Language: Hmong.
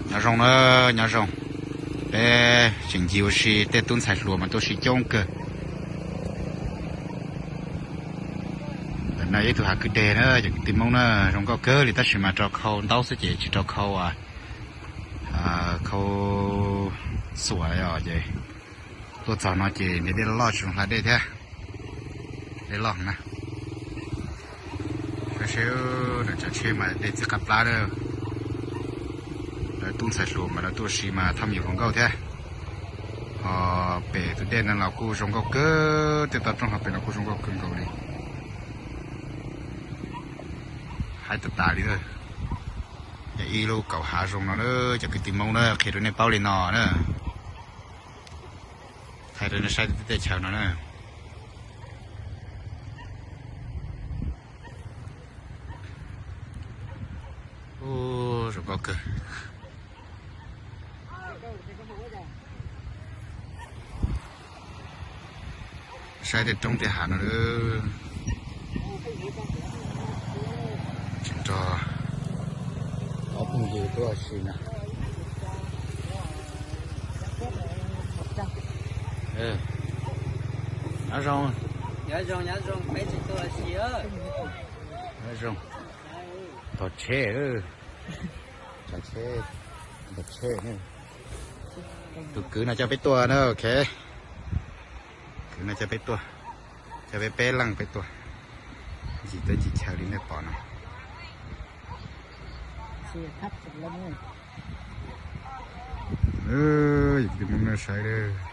Nyob zoo na, nyob zoo. Peb tseem ncig ua si, tej tub ntxhais hluas mas tuaj ua si coob kawg. Ntawm no ib tug hav kwj deg na, cov kwv tij Hmoob na, zoo nkauj kawg li tab sis mas rau khau ntaub xwb ces tsis rau khau, khau xuam os ces tuaj txog no ces ntiav dej loj tsis zoo hla dej thiab. Dej loj na. Saib seb, lawv tsav tsheb mas dej txij qab plab na. Lawv tub ntxhais hluas mas lawv tuaj ua si mas thauj me nyuam hluas nkauj thiab. Ho pem tus dej no los kuj zoo nkauj kawg, tej toj roob hauv pem no kuj zoo nkauj kawg nkaus li. Haib tas tas li. Yog ib lub kaum hav zoo no na, cov kwv tij Hmoob na, qhia rau nej paub li no na. Qhia rau nej saib tej teb chaws no na. Ub, zoo nkauj kawg. Saib tej roob tej hav no. Tsis nrog ob phooj ywg tuaj ua si na. Nyob zoo. Nyob zoo, nyob zoo, peb tsis tuaj ua si. Nyob zoo. Tog tsheb, tog tsheb, tog tsheb. Tus kwv no coj peb tuaj na, ok. Kwv no coj peb tuaj, coj peb peb leej peb tuaj ncig teb ncig chaw li nej pom no. Yog tus Hmoob no saib.